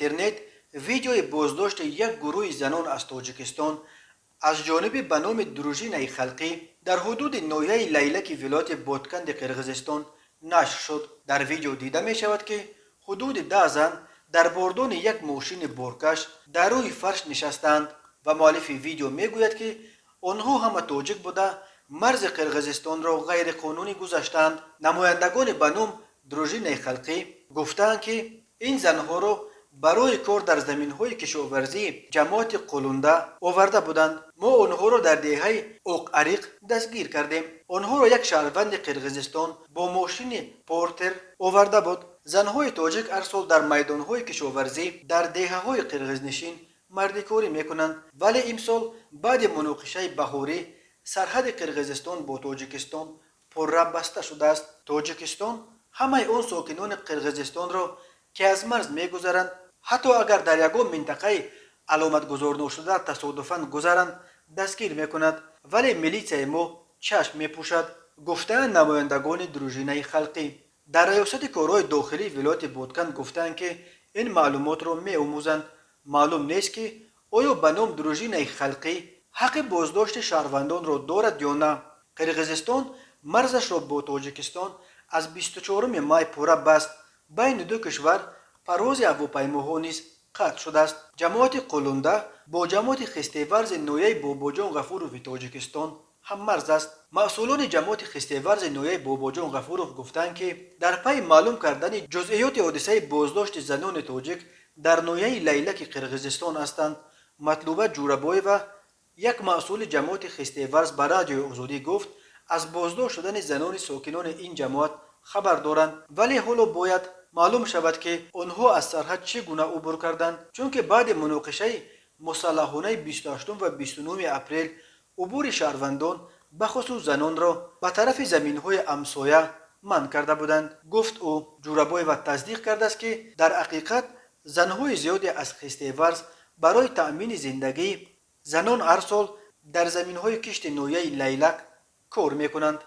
Интернет видеои боздошти як гурӯҳи занон аз Тоҷикистон аз ҷониби ба номи Дружинаи халқӣ дар ҳудуди ноҳияи Лайлаки вилояти Ботканди Қирғизистон нашр шуд. Дар видео дида мешавад, ки ҳудуди 10 зан дар бордони як мошини боркаш дар рӯи фарш нишастаанд ва муаллифи видео мегӯяд, ки онҳо ҳама тоҷик буда, марзи Қирғизистонро ғайриқонунӣ гузаштаанд. Намояндагони ба ном Дружинаи халқӣ гуфтаанд, ки ин занҳоро барои кор дар заминҳои кишоварзии ҷамоати Қулунда оварда буданд. Мо онҳоро дар деҳаи Оқ-Ариқ дастгир кардем. Онҳоро як шаҳрванди Қирғизистон бо мошини Портер оварда буд. Занҳои тоҷик ҳар сол дар майдонҳои кишоварзӣ дар деҳаҳои қирғизнишин мардикорӣ мекунанд, вале имсол баъди муноқишаи баҳорӣ сарҳади Қирғизистон бо Тоҷикистон пурра баста шудааст. Тоҷикистон ҳамаи он сокинони Қирғизистонро, ки аз марз мегузаранд, ҳатто агар дар ягон минтақаи аломатгузорношуда тасодуфан гузаранд, дастгир мекунад, вале милитсияи мо чашм мепӯшад, гуфтаанд намояндагони Дружинаи халқӣ. Дар Раёсати корҳои дохилии вилояти Ботканд гуфтаанд, ки ин маълумотро меомӯзанд. Маълум нест, ки оё ба ном Дружинаи халқӣ ҳаққи боздошти шаҳрвандонро дорад ё на. Қирғизистон марзашро бо Тоҷикистон аз 24 май пурра баст. Байни ду кишвар парвози ҳавопаймоҳо низ қатъ шудааст. Ҷамоати Қулунда бо ҷамоати Хистеварзи ноҳияи Бобоҷон Ғафурови Тоҷикистон ҳаммарз аст. Масъулони ҷамоати Хистеварзи ноҳияи Бобоҷон Ғафуров гуфтанд, ки дар пайи маълум кардани ҷузъиёти ҳодисаи боздошти занони тоҷик дар ноҳияи Лайлаки Қирғизистон ҳастанд. Матлуба Ҷурабоева, як масъули ҷамоати Хистеварз, ба Радиои Озодӣ гуфт, аз боздошт шудани занони сокинони ин ҷамоат хабар доранд, вале ҳоло бояд маълум шавад, ки онҳо аз сарҳад чӣ гуна убур карданд, чунки баъди муноқишаи мусаллаҳонаи 28 ва 29 апрел убури шаҳрвандон, бахусус занонро, ба тарафи заминҳои ҳамсоя манъ карда буданд, гуфт ӯ. Ҷурабоева тасдиқ кардааст, ки дар ҳақиқат занҳои зиёде аз Хистеварз барои таъмини зиндагӣ занон ҳар сол дар заминҳои кишти ноҳияи Лайлак кор мекунанд.